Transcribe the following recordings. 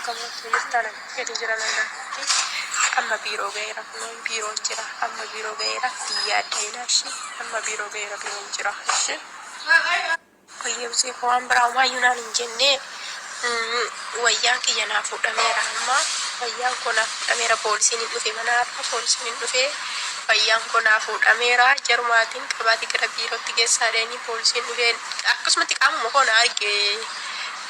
Akkam jirtu jirtaa nagaa gadi jira nagaatti. Amma biiroo ga'eera kunoo biiroon jira. Amma biiroo ga'eera hin yaadda'inaa ishii. Amma biiroo ga'eera biiroon jira ishii. Wayyee busee koo waan biraa homaayyuu naan hin jenne. Wayyaan kiyya naa fuudhameera amma. Wayyaan koo naa fuudhameera poolisiin hin dhufe mana har'a poolisiin hin dhufe. Wayyaan koo naa fuudhameera jarumaatiin qabaati gara biirootti geessaa jedhanii poolisiin dhufee akkasumatti qaamuma koo na arge.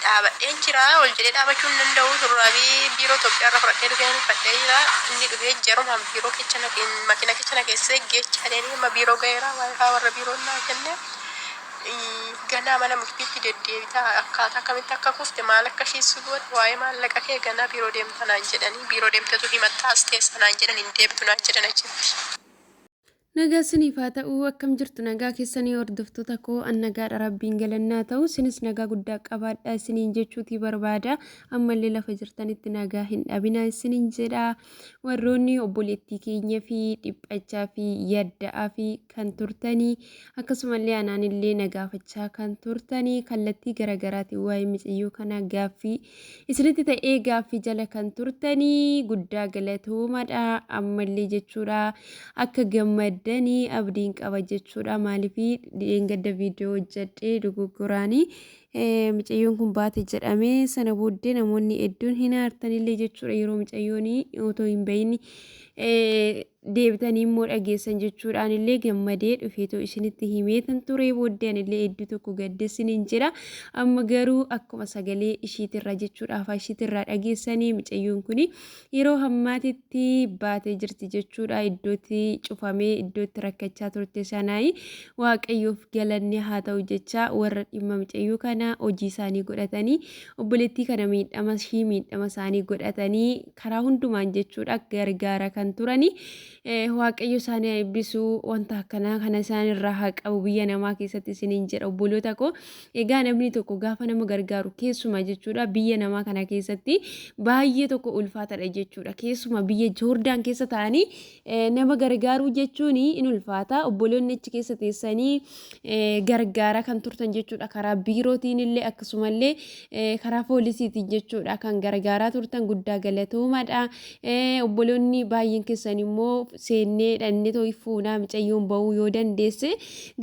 Dhaabadheen jira. Ol jedhee dhaabachuu hin danda'u. Shurraabii biiroo Itoophiyaa irra fudhadhee dhufeen uffadhee jira. Inni dhufee jarumaan biiroo kecha na makina kecha na keessee geechaa jedhanii amma biiroo ga'eera. Waayifaa warra biiroon naa kenne. Ganaa mana murtiitti deddeebitaa akkaataa akkamitti akka kufte maal akka ishii si goote waa'ee maallaqa kee ganaa biiroo deemta naan jedhanii biiroo deemtetu himattaa as teessa naan jedhan hin deebitu naan jedhan achitti. Nagaa siniif haa ta'u akkam jirtu nagaa keessanii hordoftoota koo an nagaadha rabbiin galannaa ta'u sinis nagaa guddaa qabaadha isiniin jechuutii barbaada ammallee lafa jirtanitti nagaa hin dhabinaa isiniin jedha warroonni obboleettii keenya fi dhiphachaa fi yadda'aa fi kan turtanii akkasumallee anaanillee nagaafachaa kan turtanii kallattii garaagaraatiin waa'ee miciyyoo kanaa gaaffii Isinitti ta'ee gaaffii jala kan turtanii guddaa galatoomadha ammallee jechuudha akka gammaddanii abdiin qaba jechuudha maaliif dheengadda viidiyoo hojjedhee dogoggoraanii micayyoon kun baate jedhamee sana booddee namoonni hedduun hin aartanillee jechuudha yeroo micayyoon otoo hin bahin deebitanii immoo dhageessan jechuudhaan illee gammadee dhufeetoo isinitti himeetan ture booddee anillee hedduu tokko gadde isiniin jedha amma garuu akkuma sagalee ishiitirra jechuudha afaan ishiitirraa dhageessanii micayyoon kun yeroo hammaatitti baatee jirti jechuudha iddootti cufamee iddootti rakkachaa turte sanaayi waaqayyoof galanni haa ta'u jecha warra dhimma micayyoo kana hojii isaanii godhatanii obboleettii kana miidhama ishii miidhama isaanii godhatanii karaa hundumaan jechuudha gargaara kan turani waaqayyo isaanii haa eebbisu wanta akkanaa kana isaan irraa haa qabu biyya namaa keessatti isiniin jedha obboloota koo egaa namni tokko gaafa nama gargaaru keessumaa jechuudha biyya namaa kana keessatti baay'ee tokko ulfaatadha jechuudha keessumaa biyya Joordaan keessa ta'anii nama gargaaruu jechuun in ulfaata obboloonni achi keessa teessanii gargaaraa kan turtan jechuudha karaa biirootiin illee akkasumallee karaa poolisiitiin jechuudha kan gargaaraa turtan guddaa galatoomadha obboloonni baay'een keessan immoo seennee dhannee too'i fuunaa micayyoon ba'uu yoo dandeesse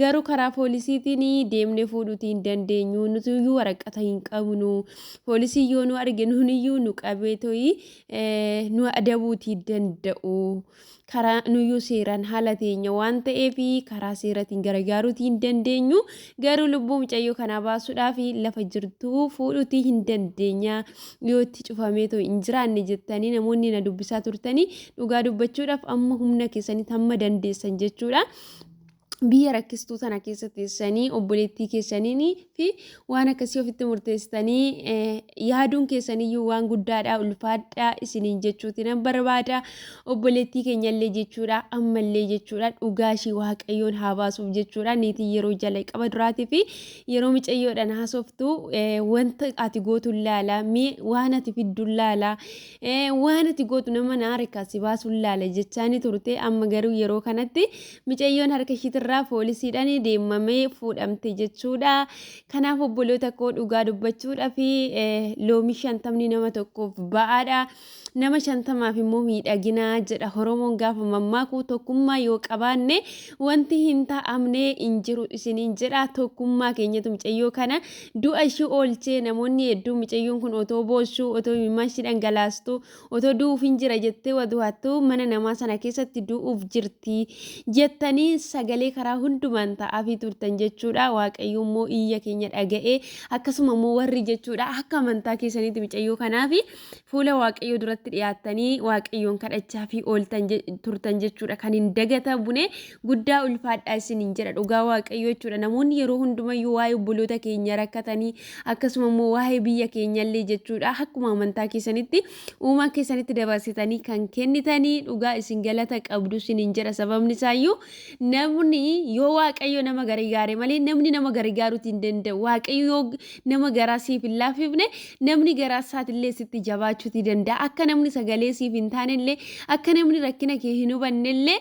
garuu karaa poolisiitiin deemnee fuudhuutii hin dandeenyu nuti iyyuu waraqata hin qabnu poolisiin yoo nu arge nuun iyyuu nu qabee too'i nu adabuutii danda'u. Karaa nuyyuu seeraan haala teenya waan ta'eef karaa seeratiin gargaaruutii hin dandeenyu. Garuu lubbuu mucayyoo kanaa baasuudhaaf lafa jirtuu fuudhuutii hin dandeenya. Yoo itti cufameetoo hin jiraanne jettanii namoonni na dubbisaa turtanii dhugaa dubbachuudhaaf amma humna keessanitti hamma dandeessan jechuudha. Biyya rakkistuu tana keessa teessanii obboleettii keessaniin fi waan akkasii ofitti murteessitanii yaaduun keessaniyyuu waan guddaadha ulfaadhaa isiniin jechuuti nan barbaada obboleettii keenyallee jechuudha ammallee jechuudha dhugaa ishii waaqayyoon haa baasuuf jechuudha niitiin yeroo jalqaba duraatii fi yeroo micayyoodhaan haasoftu wanta ati gootu laala mee waan ati fiddu laala waan ati gootu nama na harkaa si baasuun laala jechaani turte amma garuu yeroo kanatti Micayyoon harka ishiitirraa poolisiidhaan deemamee fuudhamte jechuudha. Kanaaf obboloota koo dhugaa dubbachuudhaaf loomii shantamni nama tokkoof ba'aadha. Nama shantamaaf immoo miidhagina jedha Oromoon gaafa mammaaku tokkummaa yoo qabaanne wanti hin taa'amne hin jiru isiniin jedha. Tokkummaa keenyatu micayyoo kana du'a ishii oolchee namoonni hedduun micayyoon kun otoo boossuu otoo imimmaan ishii dhangalaastu Otoo du'uufin jira jettee wadwaattu mana namaa sana keessatti du'uuf jirti jettanii sagalee karaa hundumaan ta'aafii turtan jechuudha. Waaqayyo immoo iyya keenya dhaga'ee akkasuma immoo warri jechuudha akka amantaa keessaniitti micayyoo kanaaf fuula Waaqayyoo duratti dhiyaattanii Waaqayyoon kadhachaafii ooltan turtan jechuudha. Kan hin dagatamne guddaa ulfaadhaa isiniin jedha dhugaa Waaqayyoo jechuudha. Namoonni yeroo hundumayyuu waa'ee obboloota keenya rakkatanii akkasuma immoo waa'ee biyya keenyallee jechuudha akkuma amantaa keessanitti uumaa keessanitti dabarsitanii kan kennitanii dhugaa isin galata qabdu isiniin jedha sababni isaayyuu namni yoo waaqayyo nama gargaare malee namni nama gargaaruuti hin danda'u waaqayyo yoo nama garaa siif hin laaffifne namni garaa isaatillee sitti jabaachuuti danda'a akka namni sagalee siif hin taanellee akka namni rakkina kee hin hubannellee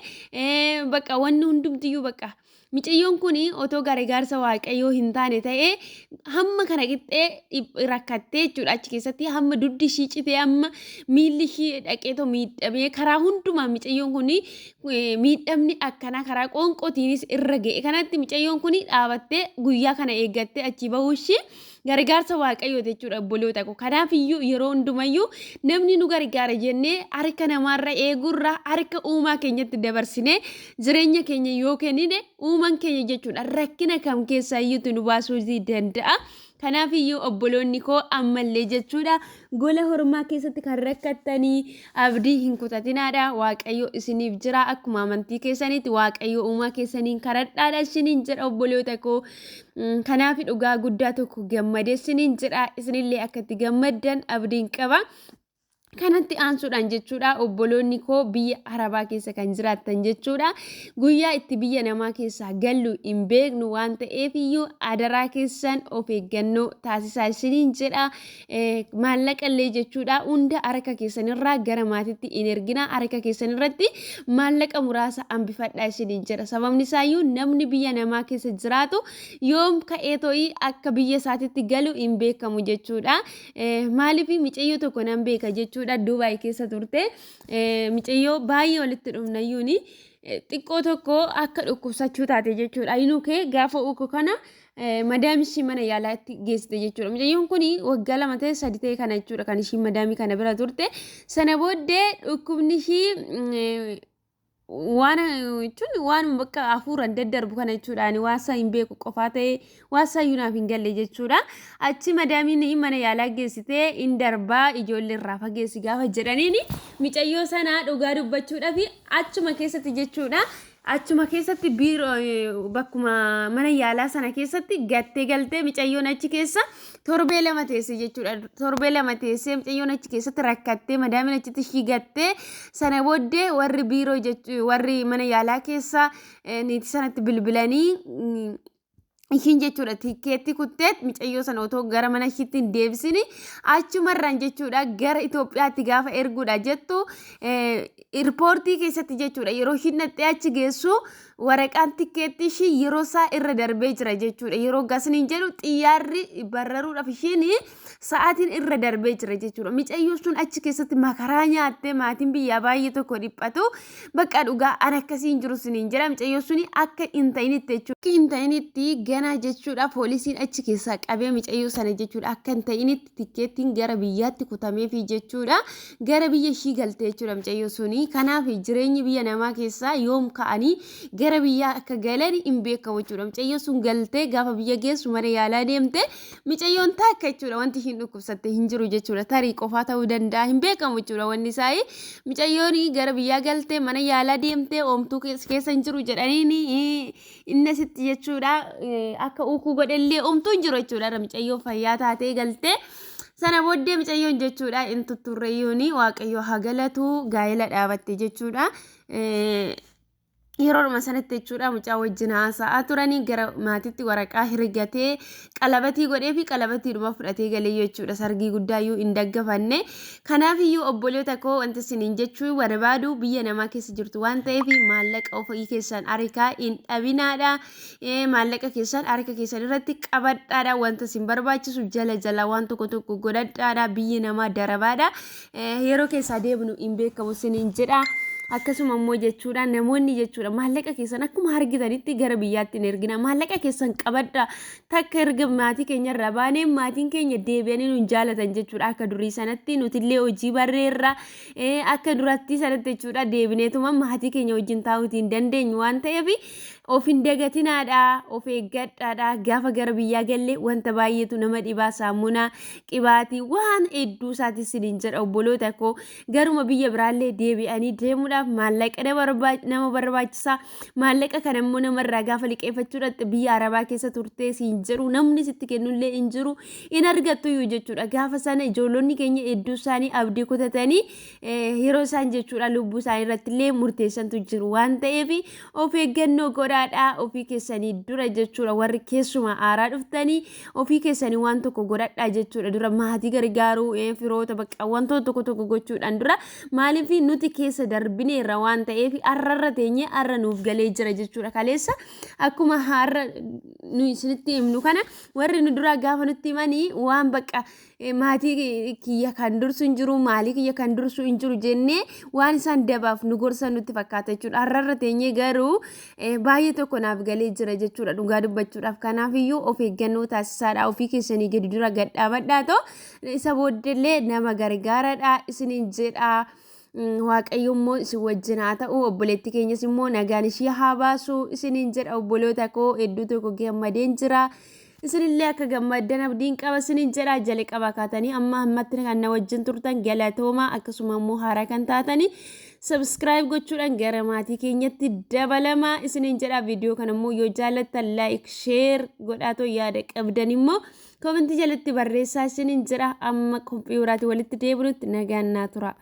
bakka wanni hundumtiyyuu bakka. Micayyoon kun otoo gargaarsa Waaqayyoo hin taane ta'ee hamma kana qixxee rakkattee jechuudha achi keessatti hamma dugdi ishii citee hamma miilli ishii dhaqeetoo miidhamee karaa hundumaa micayyoon kun miidhamni akkanaa karaa qoonqootiinis irra ga'e kanatti micayyoon kun dhaabattee guyyaa kana eeggattee achi bahuu ishii gargaarsa Waaqayyooti jechuudha obboloota koo. Kanaaf iyyuu yeroo hundumayyuu namni nu gargaara jennee harka namaarra eeguurra harka uumaa keenyatti dabarsinee jireenya keenya yoo kennine uumaan keenya jechuudha rakkina kam keessaa iyyuutti nu baasuu danda'a. Kanaaf iyyuu obboloonni koo ammallee jechuudha gola hormaa keessatti kan rakkattanii abdii hin kutatinaadha. Waaqayyo isiniif jira akkuma amantii keessanitti Waaqayyo uumaa keessaniin kadhadhaadha isiniin jedha obboloota koo. Kanaaf dhugaa guddaa tokko gammadee isiniin jedha isinillee akka itti gammaddan abdiin qaba. Kanatti aansuudhaan jechuudha obboloonni koo biyya Arabaa keessa kan jiraattan jechuudha. Guyyaa itti biyya namaa keessaa gallu hin beeknu waan ta'eef iyyuu adaraa keessan of eeggannoo taasisaa isiniin jedha. Maallaqa illee jechuudha hunda harka keessanirraa gara maatiitti hin ergina harka keessanirratti maallaqa muraasa hambifadhaa isiniin jedha. Sababni isaayyuu namni biyya namaa keessa jiraatu yoom ka'ee to'ii akka biyya isaatitti galu hin beekamu jechuudha. Maaliif micayyoo tokko nan beeka jechuudha Dubaay keessa turte micayyoo baay'ee walitti dhufnayyuuni xiqqoo tokko akka dhukkubsachuu taate jechuudha. Inuu kee gaafa uku kana madaamii ishii mana yaalaatti geessite jechuudha. Micayyoon kun waggaa 2 ta'e 3 ta'e kana jechuudha kan ishiin madaamii kana bira turte. Sana booddee dhukkubni ishii waan jechuun waan bakka hafuuraan daddarbu kana jechuudha. Ani waan isaa hin beeku qofaa ta'e waan isaa iyyuu naaf hin galle jechuudha. Achi madaamiin mana yaalaa geessitee hin darbaa ijoollee irraa fageessi gaafa jedhaniin micayyoo sanaa dhugaa dubbachuudhaaf achuma keessatti jechuudha. Achuma keessatti biiroo bakkuma mana yaalaa sana keessatti gattee galtee micayyoon achi keessa torbee 2 teesse jechuudha. Torbee 2 teessee micayyoon achi keessatti rakkattee madaamiin achitti ishii gattee sana booddee warri biiroo warri mana yaalaa keessa niitii sanatti bilbilanii ishiin jechuudha tikkeetti kuttee micayyoo sana otoo gara mana ishiitti hin deebisini achumarraan jechuudha gara Itoophiyaatti gaafa erguudha jettu irpoortii keessatti jechuudha yeroo ishiin dhaqxee achi geessu waraqaan tikkeetti ishii yeroo isaa irra darbee jira jechuudha. Yeroo gasniin jedhu xiyyaarri barraruudhaaf ishiin sa'aatiin irra darbee jira jechuudha. Micayyoo sun achi keessatti makaraa nyaattee maatiin biyyaa baay'ee tokko dhiphatu bakka dhugaa an akkasii hin jiru siniin jira micayyoo suni akka hin ta'initti jechuudha. Akka hin ta'initti ganaa jechuudha poolisiin achi keessaa qabee micayyoo sana jechuudha akka hin ta'initti tikkeettiin gara biyyaatti kutameefi jechuudha gara biyya ishii galte jechuudha micayyoo suni. Kanaaf jireenyi biyya namaa keessaa yoom ka'anii gara biyyaa akka galan hin beekamu jechuudha. Micayyoo sun galtee gaafa biyya geessu mana yaalaa deemte micayyoon taakka jechuudha wanti ishiin dhukkubsatte hin jiru jechuudha. Tarii qofaa ta'uu danda'a hin beekamu jechuudha wanni isaa. Micayyoon gara biyyaa galtee mana yaalaa deemtee oomtuu keessa hin jiru jedhaniin inni asitti jechuudha akka ukuu godhellee oomtuu hin jiru jechuudha. Micayyoon fayyaa taatee galtee sana booddee micayyoon jechuudha hin tutturreeyyuun Waaqayyo haa galatu gaa'ela dhaabatte jechuudha. Yeroodhuma sanatti jechuudha mucaa wajjin haasa'aa turanii gara maatiitti waraqaa hirgatee qalabatii godhee fi qalabatiidhuma fudhatee galee jechuudha. Sargii guddaayyuu hin daggafanne. Kanaaf iyyuu obboloota koo wanti isiniin jechuu barbaadu biyya namaa keessa jirtu waan ta'eef maallaqa ofii keessan harkaa hin dhabinaadha. Maallaqa keessan harka keessan irratti qabadhaadha. Wanta isin barbaachisu jala jala waan tokko tokko godhadhaadha. Biyyi namaa darabaadha. Yeroo keessaa deemnu hin beekamu isiniin jedha. Akkasuma immoo jechuudha namoonni jechuudha maallaqa keessan akkuma argitanitti gara biyyaatti hin ergina. Maallaqa keessan qabadha. Takka erga maatii keenya irraa baanee maatiin keenya deebi'anii nu jaalatan jechuudha. Akka durii sanatti nutillee hojii barreerra akka durattii sanatti jechuudha deebineetuma maatii keenya wajjin taa'uutii hin dandeenyu waan ta'eef of hin dagatinaadha, of eeggadhaadha. Gaafa gara biyyaa galle wanta baay'eetu nama dhibaa saamunaa, qibaatii waan hedduu isaati isiniin jedha obboloota koo. Garuma biyya biraallee deebi'anii deemuudhaaf maallaqa nama barbaachisa. Maallaqa kana immoo namarraa gaafa liqeeffachuudhaatti biyya Arabaa keessa turtee siin jedhu namni sitti kennullee hin jiru hin argattuyyuu jechuudha. Gaafa sana ijoollonni keenya hedduu isaanii abdii kutatanii yeroo isaan jechuudha lubbuu isaanii irratti illee murteessantu jiru waan ta'eef of eeggannoo godhaa. godhaadhaa ofii keessanii dura jechuudha. Warri keessumaa aaraa dhuftanii ofii keessanii waan tokko godhadhaa jechuudha. Dura maatii gargaaruu, firoota bakka wantoota tokko tokko gochuudhaan dura, maaliif nuti keessa darbineerra waan ta'eef har'arra teenyee har'a nuuf galee jira jechuudha. Kaleessa akkuma har'a nu isinitti himnu kana warri nu duraa gaafa nutti himanii waan bakka maatii kiyya kan dursu hin jiru, maalii kiyya kan dursu hin jiru jennee waan isaan dabaaf nu gorsan nutti fakkaata jechuudha. Har'arra teenyee garuu baay'ee tokko naaf galee jira jechuudha dhugaa dubbachuudhaaf. Kanaafiyyuu of eeggannoo taasisaadha. Ofii keessanii gadi dura gad dhaabadhaa ta'u isa booddeellee nama gargaaradha isiniin jedha. Waaqayyo immoo isin wajjin haa ta'u, obboleetti keenyas immoo nagaan ishii haa baasu isiniin jedha. Obboloota koo, hedduu tokko gammadeen jira. Isinillee akka gammaddan abdiin qaba isiniin jedha. Jalqaba kaatanii amma ammatti kan na wajjin turtan galatooma. Akkasuma immoo haaraa kan taatanii subscribe gochuudhaan gara maatii keenyatti dabalamaa isiniin jedha. Viidiyoo kana immoo yoo jaallattan like, share godhaatoo yaada qabdan immoo koomentii jalatti barreessaa isiniin jedha. Amma qophii biraatii walitti deebinutti nagaan naa tura.